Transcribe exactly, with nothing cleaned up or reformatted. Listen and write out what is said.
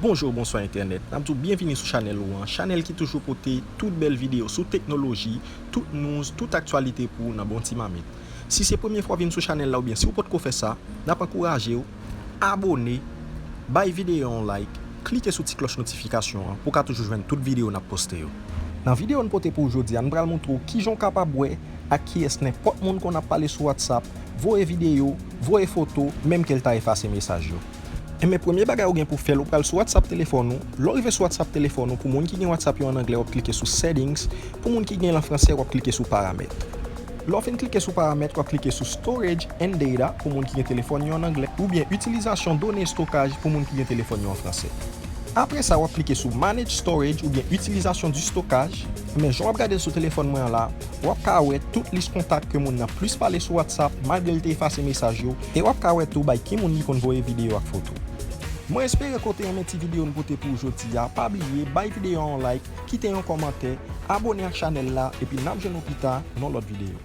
Bonjou, bonswa entènèt. N ap di w byenvini sou chanèl ou an, chanèl ki toujou pote tout bèl videyo sou teknoloji, tout news, tout aktyalite pou ou nan bon ti mamit. Si se premye fwa w vin sou chanèl la oubyen si w potko fè sa, n ap ankouraje w abòne, bay videyo a yon like, klike sou ti klòch notifikasyon an pou w ka toujou jwenn tout videyo n ap poste yo. Nan videyo n pote pou w jodi a, n pral montre w kijan w kapab wè ak kiyès nenpòt moun konn ap pale sou WhatsApp, voye videyo, voye foto, menm ke l ta efase mesaj yo. Enben, premye bagay ou gen pou fè l, ou pral sou WhatsApp telefòn ou. Lè w rive sou WhatsApp telefòn ou, pou moun ki gen WhatsApp yo an anglè, w ap klike sou Settings. Pou moun ki gen l an fransè, w ap klike sou Paramèt. Lè w fin klike sou Paramèt, w ap klike sou Storage and Data pou moun ki gen telefòn yo an anglè, oubyen Itilizasyon done estokaj pou moun ki gen telefòn yo an fransè. Apre sa, w ap klike sou Manage Storage oubyen Utilisation du stockage. Men jan w ap gade l sou telefòn mwen an la, w ap ka wè tout lis kontak ke moun nan plis pale sou WhatsApp, malgre l te efase mesaj yo, e w ap ka wè tou bay ki moun li konn voye videyo ak foto. Mwen espere ke w te renmen ti videyo n pote pou w jodi a. Pa bliye, bay videyo a yon like, kite yon kòmantè, abòne ak chanèl la, epi n ap jwenn ou pita nan lòt videyo.